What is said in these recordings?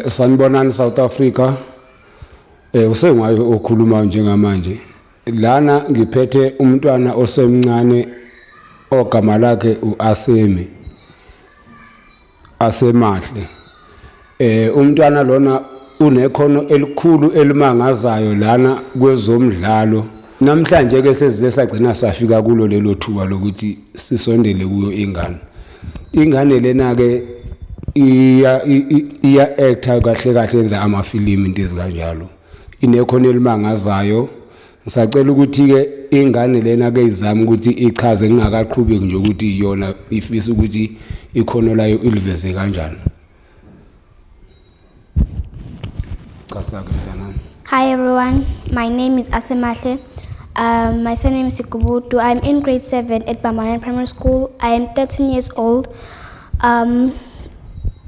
Sanibonani South Africa. Usengwayo okhuluma njengamanje. Lana ngiphethe umntwana osemncane ogama lakhe uAsemi. Asemahle. Umntwana lona unekhono elikhulu elimangazayo lana kwezomdlalo. Namhlanje ke sesize sagcina safika kulo lelo thuba lokuthi sisondele kuyo ingane. Ingane lena ke iya iya actor kahle kahle, yenza amafilimu, into ezikanjalo, inekhono elimangazayo. Ngisacela ukuthi ke ingane lena ke izame ukuthi ichaze ngingakaqhubeki nje ukuthi iyona ifisa ukuthi ikhono layo iliveze kanjani. Chaza ke, mntanami. Hi everyone, my name is Asemahle. My surname is Sikubutu. I'm in grade 7 at Bambanan Primary School. I am 13 years old.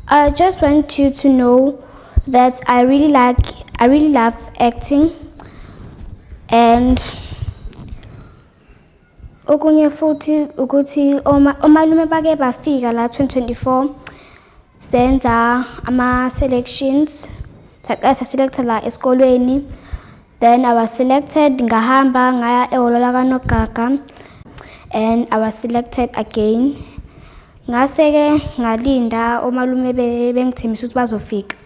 I just want you to know that I really love acting. And okunye futhi ukuthi omalume bake bafika la 2024, senza ama selections, saqala saselecta la esikolweni. Then I was selected, ngahamba ngaya ehholo lakaNogaga and I was selected again. Ngase-ke ngalinda omalume bengithembisa ukuthi bazofika.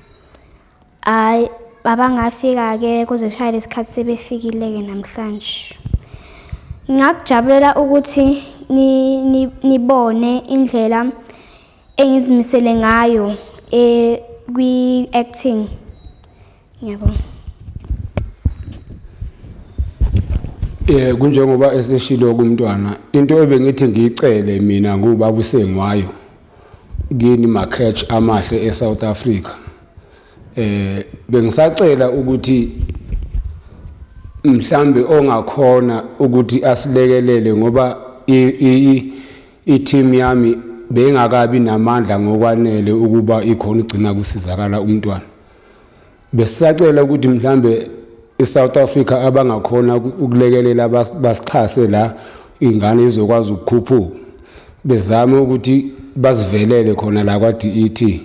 Hhayi, babangafika-ke kuze kushaye lesikhathi, sebefikile-ke namhlanje. Ngingakujabulela ukuthi nibone indlela engizimisele ngayo kwi-acting. Ngiyabonga. Kunjengoba eseshilo kumntwana, into ebengithi ngiyicele mina ngubaba uSengwayo kini ma-catch amahle eSouth Africa, bengisacela ukuthi mhlambe ongakhona ukuthi asilekelele, ngoba i-team yami bengakabi namandla ngokwanele ukuba ikhona igcina kusizakala umntwana. Besisacela ukuthi mhlambe iSouth Africa abangakhona ukulekelela basixhase la ingane izokwazi ukukhuphuka, bezame ukuthi basivelele khona la kwa DET.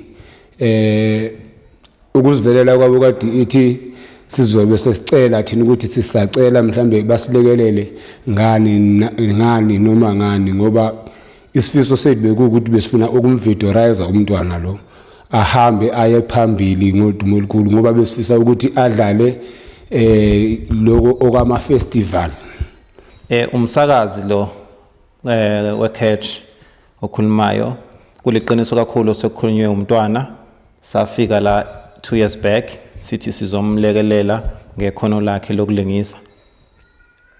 Ukuzivelela kwabo kwa DET, sizobe sesicela thina ukuthi sisacela mhlambe basilekelele ngani ngani noma ngani, ngoba isifiso sethu bekuwukuthi besifuna ukumvidorize umntwana lo ahambe aye phambili ngodumo olukhulu, ngoba besifisa ukuthi adlale lokho okwama festival. Umsakazi lo we-catch okhulumayo, kuliqiniso kakhulu sekukhulunywe umntwana. Safika la 2 years back sithi sizomlekelela ngekhono lakhe lokulingisa.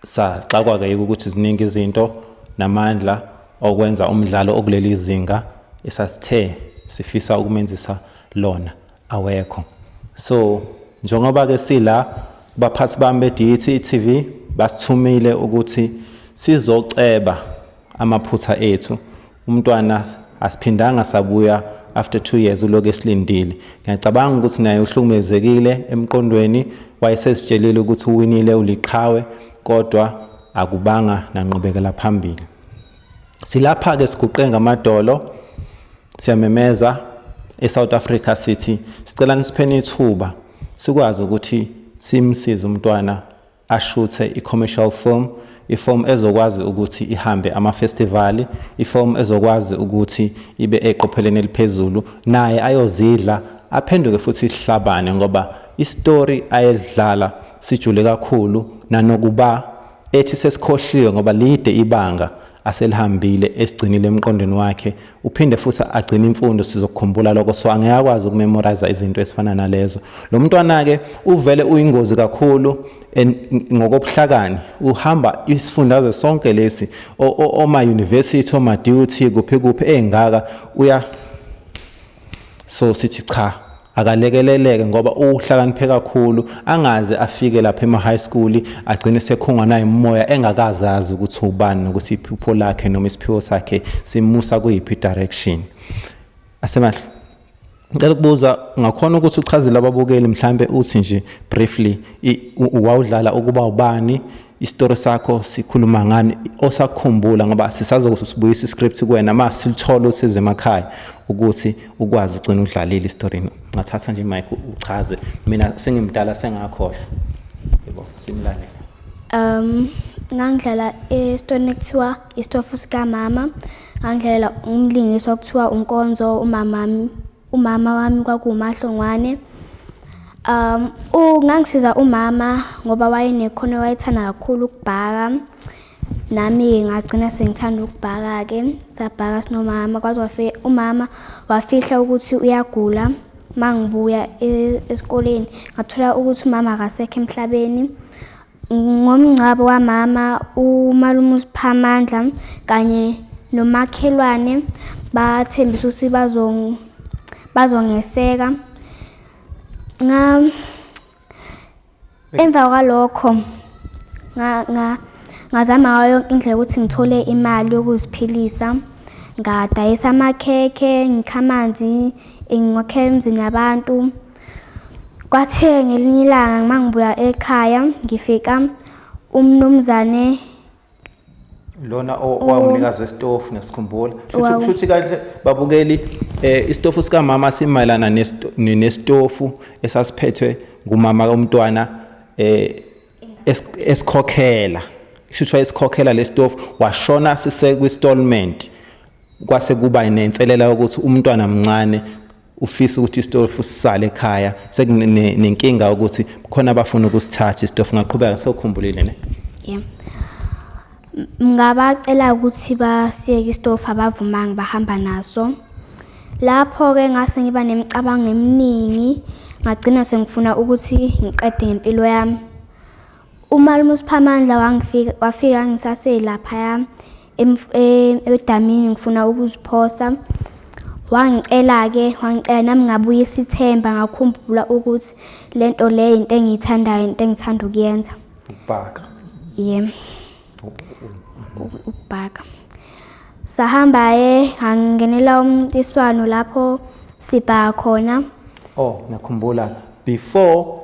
Saxakwa ke ukuthi ziningi izinto namandla okwenza umdlalo okuleli zinga esasithe sifisa ukumenzisa lona awekho. So njengoba ke sila, baphathi bami be-DET TV basithumile ukuthi sizoceba amaphutha ethu. Umntwana asiphindanga sabuya after 2 years, uloku esilindile. Ngiyacabanga ukuthi naye uhlukumezekile emqondweni, wayesezitshelile ukuthi uwinile, uliqhawe, kodwa akubanga nanqubekela phambili. Silapha ke siguqe ngamadolo, siyamemeza eSouth Africa, sithi sicela nisipheni ithuba sikwazi ukuthi simsize umntwana ashuthe i-commercial film, ifilm ezokwazi ukuthi ihambe ama-festival, ifilm ezokwazi ukuthi ibe eqopheleni eliphezulu, naye ayozidla aphenduke futhi isihlabane, ngoba isitori ayedlala sijule kakhulu, nanokuba ethi sesikhohliwe ngoba lide ibanga aselihambile esigcinile emqondweni wakhe. Uphinde futhi agcine imfundo, sizokukhumbula lokho, so angeke akwazi ukumemorize izinto ezifana nalezo. Lo mntwana-ke uvele uyingozi kakhulu ngokobuhlakani, uhamba isifundazwe sonke lesi, oma-university, oma-DUT, kuphi kuphi ey'ngaka uya. So sithi cha, akalekeleleke ngoba uhlakaniphe kakhulu, angaze afike lapha ema-high school agcine sekhungwa nayimoya engakazazi ukuthi ubani nokuthi iphupho lakhe noma isiphiwo sakhe simusa kuyiphi direction. Asemahle, ngicela ukubuza, ungakhona ukuthi uchazele ababukeli mhlambe uthi nje briefly wawudlala ukuba ubani? Isitori sakho sikhuluma ngani osakhumbula, ngoba sisazosibuyisa iscript kuwena ma silithola usizwe emakhaya ukuthi ukwazi ugcina udlalile isitorini. Ngathatha nje imic uchaze, mina sengimdala sengakhohlwa. Yebo, simlalele. Ngangidlala esitweni ekuthiwa isitofu sikamama. Ngangidlalela umlingiswa kuthiwa uNkonzo, umama umama wami kwakuwuMahlongwane. Ngangisiza umama ngoba wayenekhono, wayethanda kakhulu ukubhaka. Nami-ke ngagcina sengithanda ukubhaka-ke, sabhaka sinomama kwaze wafika umama wafihla ukuthi uyagula. Mangibuya esikoleni ngathola ukuthi umama akasekho emhlabeni. Ngomngcwabo wamama umalume uSiphamandla kanye nomakhelwane bathembisa ukuthi bazongeseka. Emva kwalokho ngazama ngayo yonke indlela ukuthi ngithole imali yokuziphilisa. Ngadayisa amakhekhe, ngikha amanzi, ngiwakhela emizini yabantu. Kwathe ngelinye ilanga uma ngibuya ekhaya ngifika umnumzane lona owawumnikazi wesitofu, ngiyasikhumbula. Shuthi kahle babukeli, isitofu sikamama simayelana nesitofu esasiphethwe ngumama komntwana esikhokhela. Shuthi wayesikhokhela lesitofu, washona sise kwi-installment. Kwase kuba nenselela yokuthi umntwana mncane ufisa ukuthi isitofu sisale ekhaya, sekunenkinga ukuthi khona abafuna ukusithatha isitofu. Ngaqhubeka, sewukhumbulile ne? Yeah. Ngabacela ukuthi basiyeke isitofu, abavumanga, bahamba naso. Lapho-ke ngase ngiba nemicabango eminingi, ngagcina sengifuna ukuthi ngiqede ngempilo yami. Umalume uSiphamandla wafika ngisaselaphaya edamini ngifuna ukuziphosa. Wangicela-ke, wangicela nami ngabuyisa ithemba, ngakhumbula ukuthi lento le into engiyithandayo, into engithanda ukuyenza. Ukubhaka. Yebo. Ukubhaka. Sahamba-ke ngangenela umncintiswano lapho sibhaka khona. Oh, ngiyakhumbula before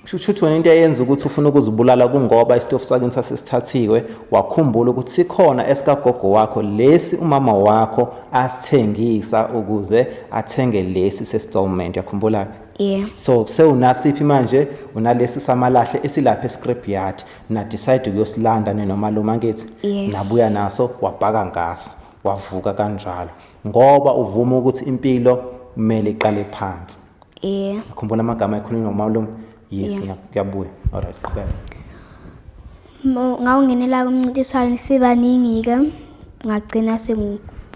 shuthi wena into eyenza ukuthi ufuna ukuzibulala kungoba isitofu sakini sasesithathiwe, wakhumbula ukuthi sikhona esikagogo wakho lesi umama wakho asithengisa ukuze athenge lesi se-installment, uyakhumbula? Yeah. So sewunasiphi manje? Unalesi samalahle esilapha e-scrap yard, na decide ukuyosilanda ninomalume angithi? Yeah. Nabuya naso, wabhaka ngaso, wavuka kanjalo ngoba uvuma ukuthi impilo kumele iqale phansi. Yeah. Ukhumbula amagama ekhulunywa ngomalume? Yes, Yeah. Kuyabuya. Alright, qhubeka. Ngawungenela kumncintiswano sibaningi-ke, ngagcina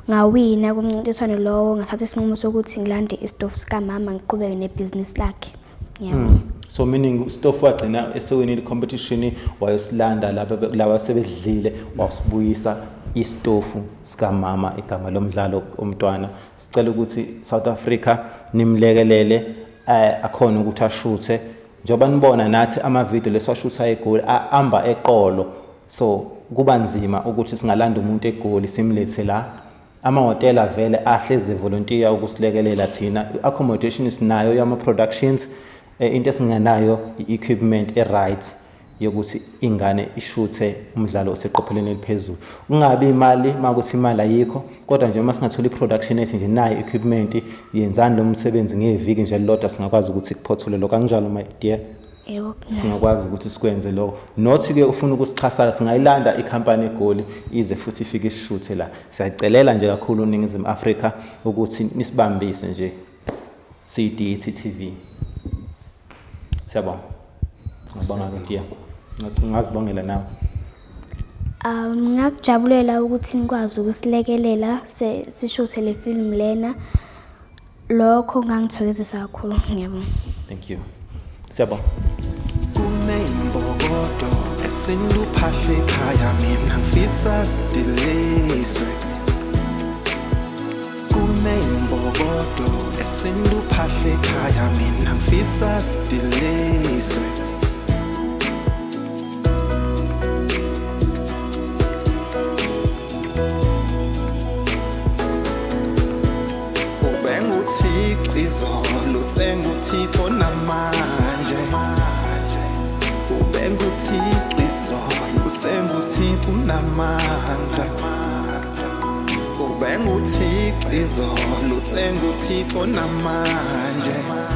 ngawina kumncintiswano lowo, ngathatha isinqumo sokuthi ngilande isitofu sikamama ngiqhubeke nebhizinisi lakhe. Yebo. So meaning isitofu wagcina esewinile competition, wayosilanda laba sebedlile, wasibuyisa isitofu sikamama, igama lomdlalo omntwana. Sicela ukuthi South Africa nimlekelele, akhona ukuthi ashuthe. Njengoba nibona nathi ama-video lesiwashutha eGoli amba eqolo, so kuba nzima ukuthi singalanda umuntu eGoli simlethe la. Amahhotela vele ahlezi volunteer ukusilekelela thina, i-accommodation sinayo yama-productions, into esingenayo i-equipment e-right yokuthi ingane ishuthe umdlalo oseqophelweni eliphezulu. Kungabi imali, makuthi imali ayikho, kodwa nje uma singathola i-production ethi nje nayo equipment, yenzani lo msebenzi ngeviki nje elilodwa, singakwazi ukuthi kuphothule lokho. Kanjalo my dear? Yebo. Singakwazi ukuthi sikwenze lokho. Not ke ufuna ukusixhasa, singayilanda ikhampani eGoli ize futhi ifike isishuthe la. Siyacelela nje kakhulu iNingizimu Afrika ukuthi nisibambise nje siyi-DET TV. Siyabonga. Ngiyabonga ke dear. Ngazibongela nawe. Ngakujabulela ukuthi nikwazi ukusilekelela sishuthe le film lena. Lokho ngangithokozisa kakhulu, ngiyabonga. Thank you. Siyabonga. Kuneyimbokodo esinduphahla ekhaya, mina ngifisa sidilizwe. Kuneyimbokodo esinduphahla ekhaya, mina ngifisa sidilizwe. Ubenguthixo izolo, usenguthixo namanje. UbenguThixo izolo, usenguThixo unamandla. UbenguThixo izolo, usenguThixo namanje.